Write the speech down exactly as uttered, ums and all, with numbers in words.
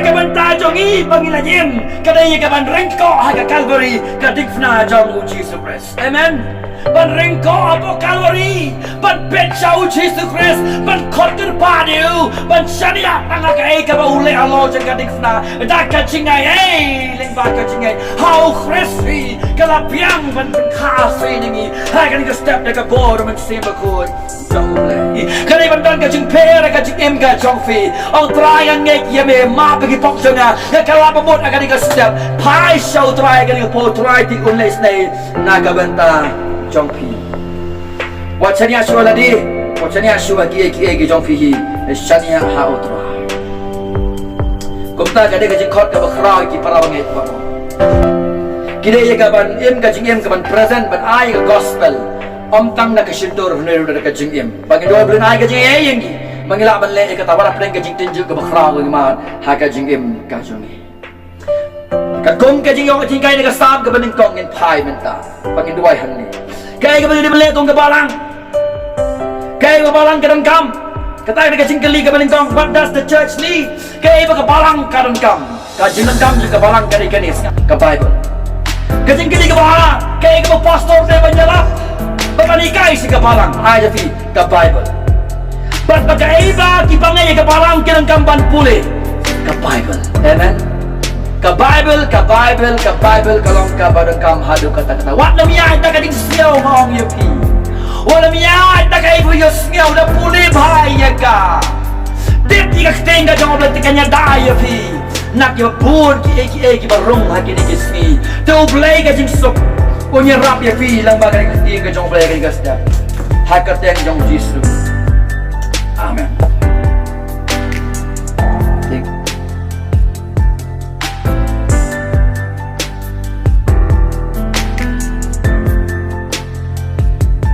Ka bynta jong ngi ba ngi la im ka dei ïa ka ban ryngkoh ha ka Calvary, ka diengphna jong u Jisu Khrist. Amen. Ban ryngkoh hapoh Calvary, ban peit sha u Jisu Khrist, ban khot kyrpad ïa u, ban shaniah tang ha kaei kaba u leh halor jong ka diengphna. Da ka jingai ei, lyngba ka jingai ha u Khrist hi ka la biang ban pynkha sha ngi ha kane ka step da ka bor u Mynsiem Bakhuid. Ka dei ban don ka jingpher ha ka jingim ka jong phi. Ong Trai nga ngeit ïa me, map ïa ki pop jong nga. Nga kylla ba mut ha kane ka step. Phai sha u Trai ha kane ka por, Trai te un leh isynei na ka bynta jong phi. Wat shaniah shuh lade, wat shaniah shuh ha kiei kiei ki jong phi hi. Shaniah ha u Trai. Kumta ka dei ka jingkhot kaba khraw ïa ki para bangeit baroh. Ki dei ïa ka ban im ka jingim ka ban present, ban ai ka gospel. Ym tang na ka shyntur, hynrei ruh da ka jingim. Ba ngin duwai ba U Blei un ai ka jingim ïa ngi ba ngin lah ban leh ïa kata, wat hapdeng ka jingtynjuh kaba khraw ka jingmut ha ka jingim ka jong ngi. Katkum ka jingïoh jinghikai na ka Salm kaba nyngkong ngin phai mynta ba ngin duwai hangne. Kaei kaba ngi dei ban leh kum ka balang? Kaei ba ka balang ka donkam? Kata ka dei ka jingkylli kaba nyngkong, what does the church need? Kaei ba ka balang ka donkam? Ka jingdonkam jong ka balang ka dei kane, ka Bible. Ka jingkylli kaba ar, kaei kaba pastor dei ban ïalap ba kan hikai sha ka balang? Ai da phi ka Bible. Bad ba kaei ba ki bangeit ïa ka balang ki donkam ban pule? Ka Bible. Amen. Ka Bible, ka Bible, ka Bible ka long kaba donkam haduh katta katta. Wat lem ïaid da ka jingsngew, nga ong ïa phi. Wat lem ïaid da kaei ba phi sngew, da pule bha ïa ka. Tip ïa ka ktien ka jong U Blei te kan ïada ïa phi na kiba bun kiei kiei kiba rung ha kine ki sngi. Te U Blei ka jingsuk un ïarap ïa phi lyngba kane ka ktien ka jong U Blei ha kane ka step. Ha ka kyrteng jong U Jisu. Amen.